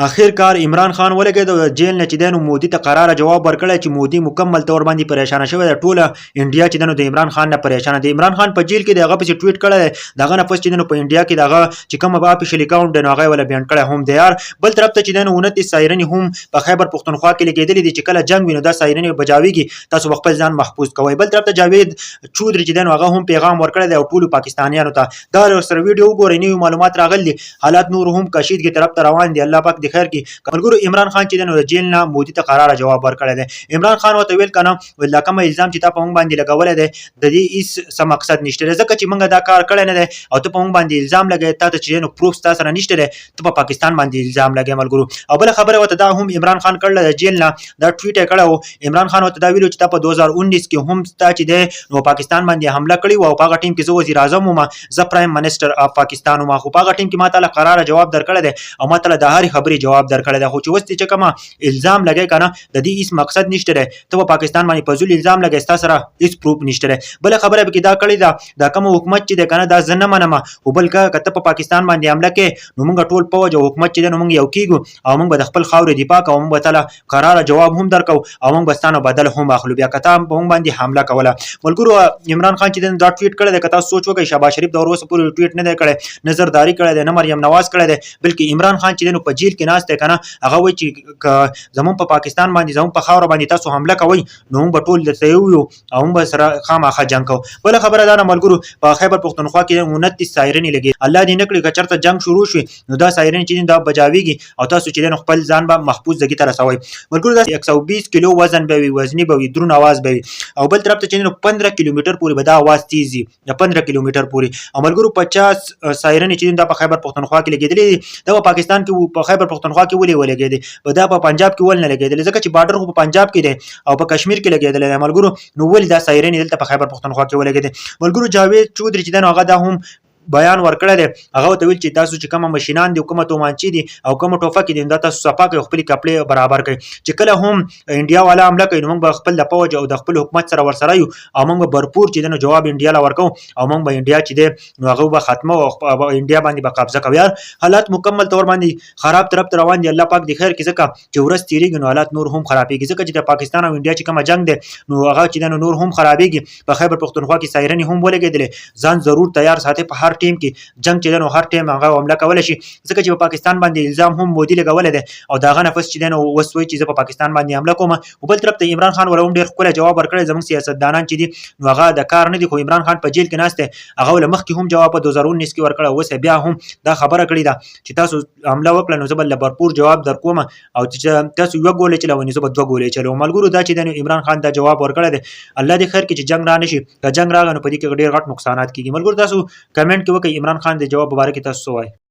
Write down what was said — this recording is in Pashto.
اخر کار عمران خان ولګېد او د جیل نه چې دی نو مودي ته قراره جواب ورکړی چې مودي مکمل طور باندې پریشانه شوی دی. ټوله انډیا چې دی نو د عمران خان نه پریشانه دی. عمران خان په جیل کې دی، هغه پسې ټویټ کړی دی، د هغه نه پس چې دی نو په انډیا کې د هغه چې کوم افیشل اکاونټ دی نو هغه یې وله بین کړی هم دی. یار بل طرف ته چې دی نو 29 سایرنې هم په خیبر پښتونخوا کې لګېدلې دي چې کله جنګ وي نو دا سایرنې بجاویږي، تاسو به خپل ځان محفوظ کوئ. بل طرف ته جاوید چودري چې دی نو هغه هم پیغام ورکړی دی او ټولو پاکستانیانو ته دا سره ویډیو وګورئ. نوي معلومات راغلي دي، حالات نور هم کشیدګي طرف ته روان دي. الله پاک دې خیر کړي. ملګرو، عمران خان چې دی نو د جیل نه مودي ته قراره جواب ورکړی دی. عمران خان ورته ویل کنه، ویل دا کوم الزام چې تا په موږ باندې لګولی دی د دې هیڅ څه مقصد نشته دی، ځکه چې موږ دا کار کړی نه دی او ته په موږ باندې الزام لګوې، تا ته چې نو پروف ستا سره نشته دی، ته په پاکستان باندې الزام لګوې. ملګرو، او بله خبره ورته دا هم عمران خان کړله، د جیل نه دا ټویټ یې کړی و. عمران خان ورته دا ویلو چې تا په 2019 کې هم ستا چې دی نو پاکستان باندې حمله کړې وه او په هغه ټیم کې زه وزیر اعظم وم، زه پرایم منسټر اف پاکستان وم، خو په هغه ټیم کې ما تعالی قراره جواب درکړی دی او ما تعالی د هرې خبرې جواب درکړی دی، خو چې اوس دې چې کومه الزام لګی کنه د دې هیڅ مقصد نشته دی، ته په پاکستان باندې فضول الزام لګی، ستا سره هیڅ پروف نشته دی. بله خبره پکې دا کړې ده، دا کوم حکومت چې دی کنه دا زه نه منم، خو بل که ته په پاکستان باندې حمله کې نو موږ ټول پوج او حکومت چې دی نو موږ یو کیږو او موږ به د خپل خاورې دفاع کوو، موږ به تعالی قراره جواب هم درکو او موږ به ستانه بدل هم اخلو بیا که تا په موږ باندې حمله کوله. ملګرو، عمران خان چې دا ټویټ کړی دی، که تاسو سوچ وکړئ، شهباز شریف د اوسه پورې ټویټ نه دی کړی، نه زرداري کړی دی، نه مریم نواز کړی دی، بلکې عمران خان چې نو په جیل کې ناست دی کنه، هغه وایي چې که زمونږ په پاکستان باندې، زمونږ په خاوره باندې تاسو حمله کوئ نو موږ به ټول درته یو یو او موږ به سره خامخا جنګ کوو. بله خبره دا نه ملګرو، په خیبر پښتونخوا کې 29 سایرنې لګي. الله دې نه کړي که چېرته جنګ شروع شي نو دا سایرنې چې دا بجاویږي او تاسو چې نو خپل ځان به محفوظ ځای ته رسوئ. ملګرو، دا 120 کیلو وزن به وي، وزني به وي، درون اواز به وي او بل طرف ته چې نو 15 کیلومتر پورې به دا اواز تیز وي، د 15 کیلومتر پورې. او ملګرو، 50 سایرنې چې دا په خیبر پښتونخوا کې لګېدلې دي. دا په پاکستان کې په خیبر پښتونخوا کې ولې ولګېدې او دا په پنجاب کې ول نه لګېدلې؟ ځکه چې بارډر خو په پنجاب کې دی او په کشمیر کې لګېدلی دی. ملګرو، نو ولې دا سایرنې دلته په خیبر پښتونخوا کې ولګېدې؟ ملګرو، جاوید چودري چې دی نو هغه دا هم بیان ورکړی دی، هغه ته ویل چې تاسو چې کومه مشینان دي، کومه تومانچې دي او کومه ټوپکې دي، دا تاسو صفا کړئ، خپلې کپړې برابر کړئ چې کله هم انډیا والا حمله کوي نو موږ به خپل د پوج او د خپل حکومت سره ورسره یو او موږ به برپور چې دی نو جواب انډیا له ورکوو او موږ به انډیا چې دی نو هغه به ختمه او انډیا باندې به قبضه کوو. یار، حالات مکمل طور باندې خراب طرف ته روان دي. الله پاک دې خیر کړي، ځکه چې ورځ تیریږي نو حالات نور هم خرابېږي، ځکه چې د پاکستان او انډیا چې کومه جنګ دی نو هغه چې دی نو نور هم خرابېږي. په خیبر پښتونخوا کې سایرنې هم ولګېدلې. ځان ضرور تیار ساتي، په هر ټیم کې جنګ چې دی نو هر ټیم هغه حمله کولی شي، ځکه چې په پاکستان باندې الزام هم مودي لګولی دی او د هغه نفس چې دی نو اوس وایي چې زه په پاکستان باندې حمله کوم. خو بل طرف ته عمران خان ولا هم ډېر ښکلی جواب ورکړی. زموږ سیاستدانان چې دي نو هغه د کار نه دي، خو عمران خان په جیل کې ناست دی، هغه له مخکې هم جواب په 2019 کې ورکړی، اوس یې بیا هم دا خبره کړې ده چې تاسو حمله وکړه نو زه به له بھرپور جواب در کوم او چې تاسو یوه ګولۍ چلوئ نو زه به دوه ګولۍ چلوم. ملګرو، دا چې دی عمران خان دا جواب ورکړی دی. الله دې خیر کړي چې جنګ را نشي. که جنګ راغی نو په دې کې ډېر غټ نقصانات کېږي. ملګرو، تاسو کمنټ کې وکړئ، عمران خان د جواب مبارک تاسو څه وایئ؟